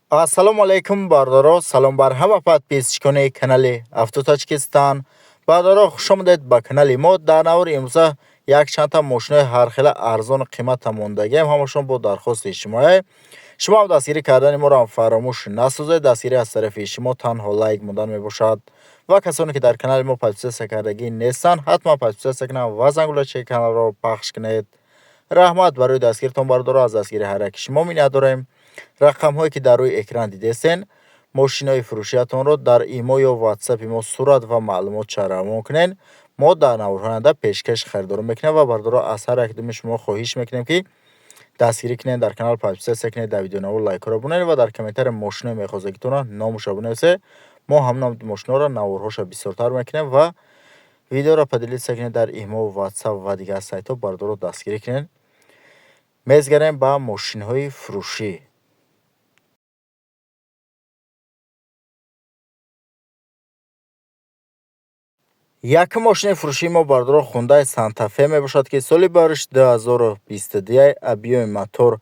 Ассалому алайкум, бародаро, салом бар ҳама подписчикони канали Авто Таҷикистон. Бародаро, хуш омадед ба канали мо. Дар навори имрӯза як чандта мошинои ҳархела арзону қимата мондагиам, ҳамашон бо дархости шумояй. Шумо ҳам дастгирӣ кардани моро фаромӯш насозед. Дастгирӣ аз тарафи шумо танҳо лайк мондан мебошад. Ва касоне ки дар канали мо подписаться кардагӣ нестанд, ҳатман подписаться кунанд ва зангулачаи каналро пахш кунед. Раҳмат барои дастгиритон, бародаро, аз дастгири ҳар яки шумо миннат дорем. Рақамҳое ки дар рӯи экран дидестен, мошинои фурӯшиятонро дар имо ё ватсапи мо сурат ва маълумотша равон кунед. Мо дар наворҳои оянда пешкаши харидорон мекунем. Ва, бародаро, аз ҳар якдуми шумо хоҳиш мекунем, ки дастгирӣ кунед, дар канал подписаться кунед, дар видеонавор лайкҳоро бунед ва дар комментария мошинои мехостагитонро номуша бинависед. Мо ҳамон мошиноро наворҳоша бисёртар мекунем. Ва видеоро поделиться кунед дар имо, ватсап ва дигар сайтҳо. Бародаро, дастгирӣ кунед. Мезгарем ба мошинҳои фурӯшӣ. Якум мошини фурӯшии мо, бародаро, Хундай Санта-Фе мебошад, ки соли бариш 2022, объёми мотор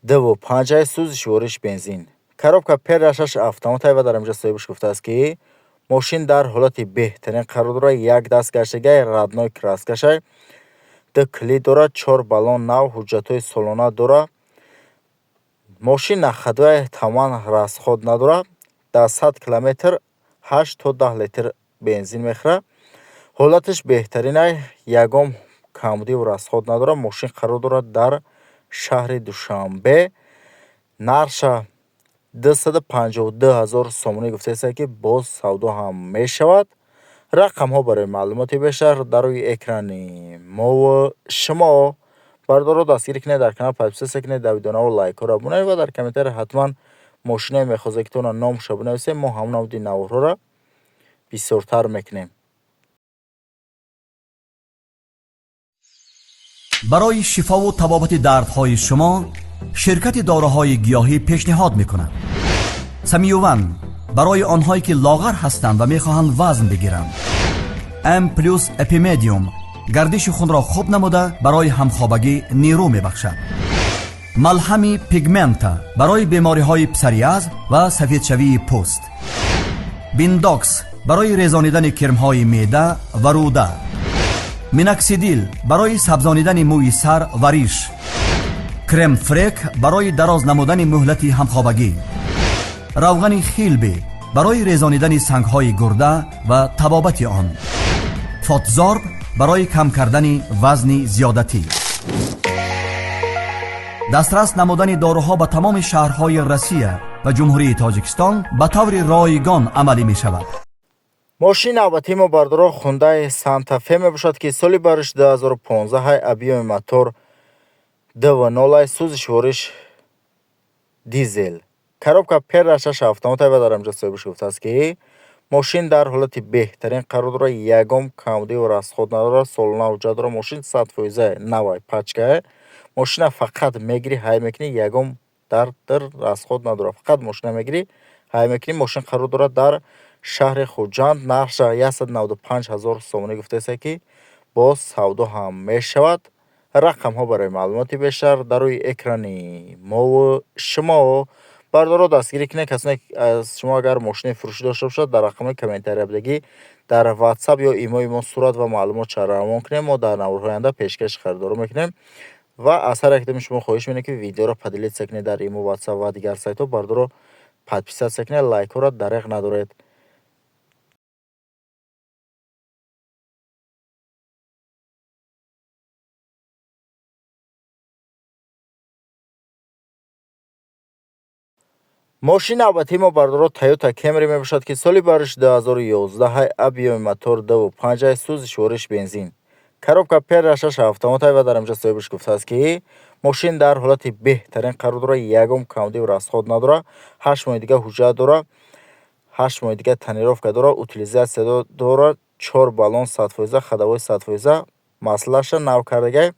2,5, сӯзишвориш бензин, коробка ПР шаш автоматай. Ва дар инҷа соҳибаш гуфтааст, ки мошин дар ҳолати беҳтарин қарор дорад, як даст гаштагиай, родной краскашай, ду калид дорад, чор баллон нав, ҳуҷҷатҳои солона дорад. Мошин на ходовая, тамоман расход надорад, дар 100 километр 8 то 10 литр бензин мехӯрад. Ҳолаташ беҳтаринай, ягон камбудиву расход надорад. Мошин қарор дорад дар шаҳри Душанбе. Нархша 252 000 сомонӣ гуфтааст, ки боз савдо ҳам мешавад. Рақамҳо барои маълумоти бештар дар рӯи экрани мову шумо. Бародаро, дастгирӣ кунед, дар канал подписаться кунед, дар видеонавор лайкҳоро бунед ва дар комментария ҳатман мошиное мехостагитонро номша бинависед. Мо ҳамон навъи наворҳоро бисёртар мекунем. Барои шифову табобати дардҳои шумо ширкати доруҳои гиёҳӣ пешниҳод мекунад: Самиюван барои онҳое ки лоғар ҳастанд ва мехоҳанд вазн бигиранд, М плюс Эпимедиум гардиши хунро хуб намуда, барои ҳамхобагӣ нерӯ мебахшад, малҳами Пигмента барои бемориҳои псориаз ва сафедшавии пӯст, Биндокс барои резонидани кирмҳои меъда ва рӯда, Миноксидил барои сабзонидани мӯи сар ва риш, Крем-фрек барои дароз намудани муҳлати ҳамхобагӣ, равғани Хилби барои резонидани сангҳои гурда ва табобати он, Фотзорб барои кам кардани вазни зиёдатӣ. Дастрас намудани доруҳо ба тамоми шаҳрҳои Россия ва Ҷумҳурии Тоҷикистон ба таври ройгон амалӣ мешавад. Мошини навбатии мо, бародаро, Хундай Санта-Фе мебошад, ки соли бариш 2015, объёми мотор 2,0, сӯзишвориш дизел, коробка ПР шаш автоматай. Ва дар инҷа соҳибаш гуфтааст, ки мошин дар ҳолати беҳтарин қарор дорад, ягон камбудиву расход надорад, солона ҳуҷҷат дорад. Мошин 100 фоиза навай, пачкае. Мошина фақат мегирӣ, ҳай мекунӣ, ягон дард расход надорад, фақат мошина мегирӣ, ҳай мекунӣ. Мошин қарор дорад дар шаҳри Хуҷанд. Нархша 195 000 сомонӣ гуфтааст, ки боз савдо ҳам мешавад. Рақамҳо барои маълумоти бештар дар рӯи экрани мову шумо. Бародаро, дастгирӣ кунед. Касоне аз шумо агар мошини фурӯшӣ дошта бошад, дар рақамҳои комментария будагӣ дар ватсап ё имои мо сурат ва маълумотша равон кунем. Мо дар наворҳои оянда пешкаши харидорон мекунем. Ва аз ҳар якдуми шумо хоҳиш менем, ки видеоро поделиться кунед дар имо, ватсап ва дигар сайтҳо. Бародаро, подписаться кунед, лайкҳоро дареғ надоред. Мошини навбатии мо, бародаро, Тойота Кемри мебошад, ки соли бариш 2011, объёми мотор 2,5, сӯзишвориш бензин, коробка ПР шаш автоматай. Ва дар инҷа соҳибаш гуфтааст, ки мошин дар ҳолати беҳтарин қарор дорад, ягон камбудиву расход надорад, 8 моҳи дига ҳуҷҷат дорад, 8 моҳи дига тонировка дорад, утилизация дорад, чор баллон 100 фоиза, ходовой 100 фоиза, маслаша нав кардагай,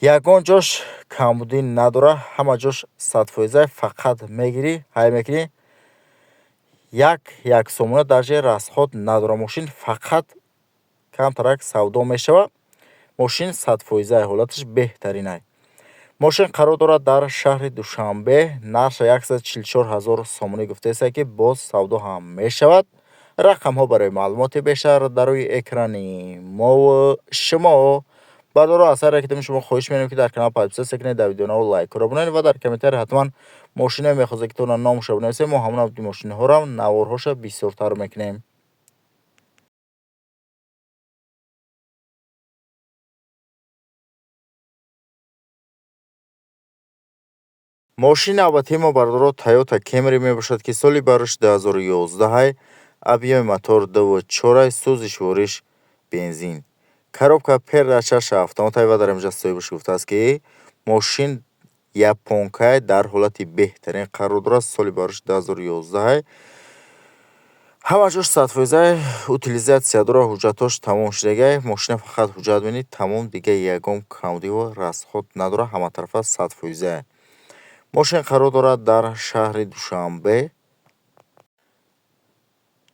ягон ҷош камбудӣ надорад, ҳама ҷош 100 фоиза. Фақат мегирӣ, ҳай мекунӣ, як як сомона даже расход надорад мошин, фақат камтарак савдо мешавад. Мошин 100 фоиза, ҳолаташ беҳтаринай. Мошин қарор дорад дар шаҳри Душанбе. Нархша 144 ҳазор сомонӣ гуфтааст, ки боз савдо ҳам мешавад. Рақамҳо барои маълумоти бештар дар рӯи экрани мову шумо. Бародаро, аз ҳар якитони шумо хоҳиш менем, ки дар канал подписаться кунед, дар видеонаво лайкҳоро бинед ва дар комментарий ҳатман мошиное мехоҳед, ки тона номаша бинависед, мо ҳамон мошиниҳоро наворҳоша бисёртар мекунем. Мошини навбатии мо, бародаро, Toyota Camry мебошад, ки соли барош 2011, объёми мотор 2.4, сӯзишвориш бензин. Коробка передачаш автомат ва дар инҷа соҳибаш гуфтааст, ки мошин японка, дар ҳолати беҳтарин қарор дорад, соли барош 2011. Ҳама ҷош 100%, утилизация дорад, ҳуҷҷатҳош тамом шудагай. Мошина фақат ҳуҷҷат менид, тамом, дига ягон камбудиву расход надорад, ҳаматарафа 100%. Мошин қарор дорад дар шаҳри Душанбе.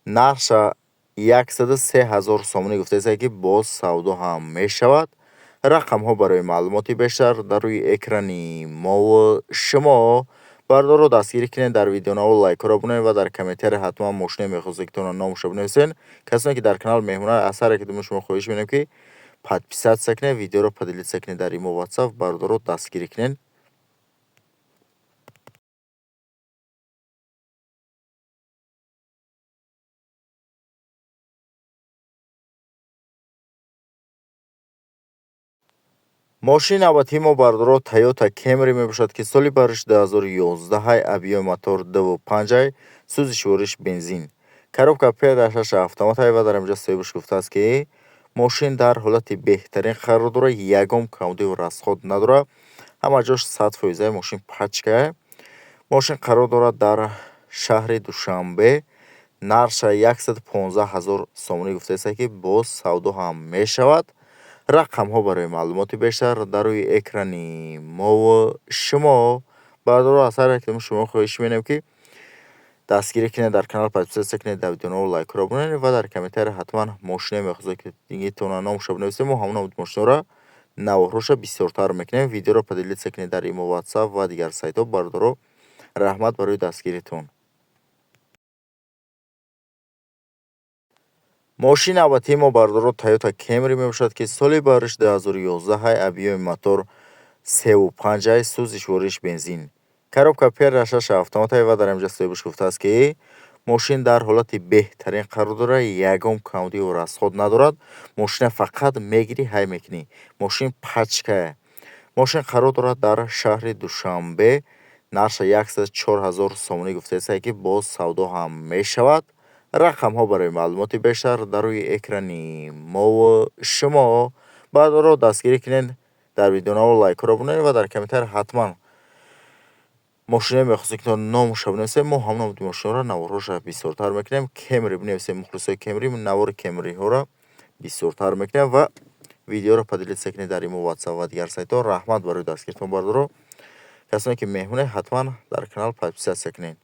Нархша 103 ҳазор сомонӣ гуфтааст, ки боз савдо ҳам мешавад. Рақамҳо барои маълумоти бештар дар рӯи экрани мову шумо. Бародаро, дастгирӣ кунед, дар видеонаво лайкҳоро бинед ва дар комментарий ҳатман мошине мехоҳед, ки тона номаша бинависед. Касоне ки дар канал меҳмонанд, аз ҳар якитони шумо хоҳиш менем, ки подписаться кунед, видеоро поделиться кунед дар имо, WhatsApp. Бародаро, дастгирӣ кунед. Мошини навбатии мо, бародаро, Toyota Camry мебошад, ки соли барош 2011, объёми мотор 2.5, сӯзишвориш бензин. Коробка передачаш автомат ва дар инҷа соҳибаш гуфтааст, ки мошин дар ҳолати беҳтарин қарор дорад, ягон камбудиву расход надорад. Ҳама ҷош 100%, мошин пачка. Мошин қарор дорад дар шаҳри Душанбе. Нархша 115 ҳазор сомонӣ гуфтааст, ки боз савдо ҳам мешавад. Рақамҳо барои маълумоти бештар дар рӯи экрани мову шумо. Бародаро, аз ҳар якитони шумо хоҳиш менем, ки дастгирӣ кунед, дар канал подписаться кунед, дар видеонаво лайкҳоро бинед ва дар комментарий ҳатман мошине мехоҳед, ки тона номаша бинависед, мо ҳамон мошиноро наворҳоша бисёртар мекунем. Видеоро поделиться кунед дар имо, WhatsApp ва дигар сайтҳо. Бародаро, раҳмат барои дастгиритон. Мошини навбатии мо, бародаро, Toyota Camry мебошад, ки соли барош 2011, объёми мотор 3.5, сӯзишвориш бензин. Коробка передачаш автомат ва дар инҷа соҳибаш гуфтааст, ки мошин дар ҳолати беҳтарин қарор дорад, ягон камбудиву расход надорад. Мошина фақат мегирӣ, ҳай мекунӣ. Мошин пачка. Мошин қарор дорад дар шаҳри Душанбе. Нархша 104 ҳазор сомонӣ гуфтааст, ки боз савдо ҳам мешавад. Рақамҳо барои маълумоти бештар дар рӯи экрани мову шумо. Бародаро, дастгирӣ кунед, дар видеонаво лайкҳоро бинед ва дар комментарий ҳатман мошине мехоҳед, ки номаша бинависед, мо ҳамон мошиноро наворҳоша бисёртар мекунем. Camry бинависед, мухлисои Camry, навори Camryҳоро бисёртар мекунем ва видеоро поделиться кунед дар имо, WhatsApp ва дигар сайтҳо. Раҳмат барои дастгиритон, бародаро. Касоне ки меҳмонед, ҳатман дар канал подписаться кунед.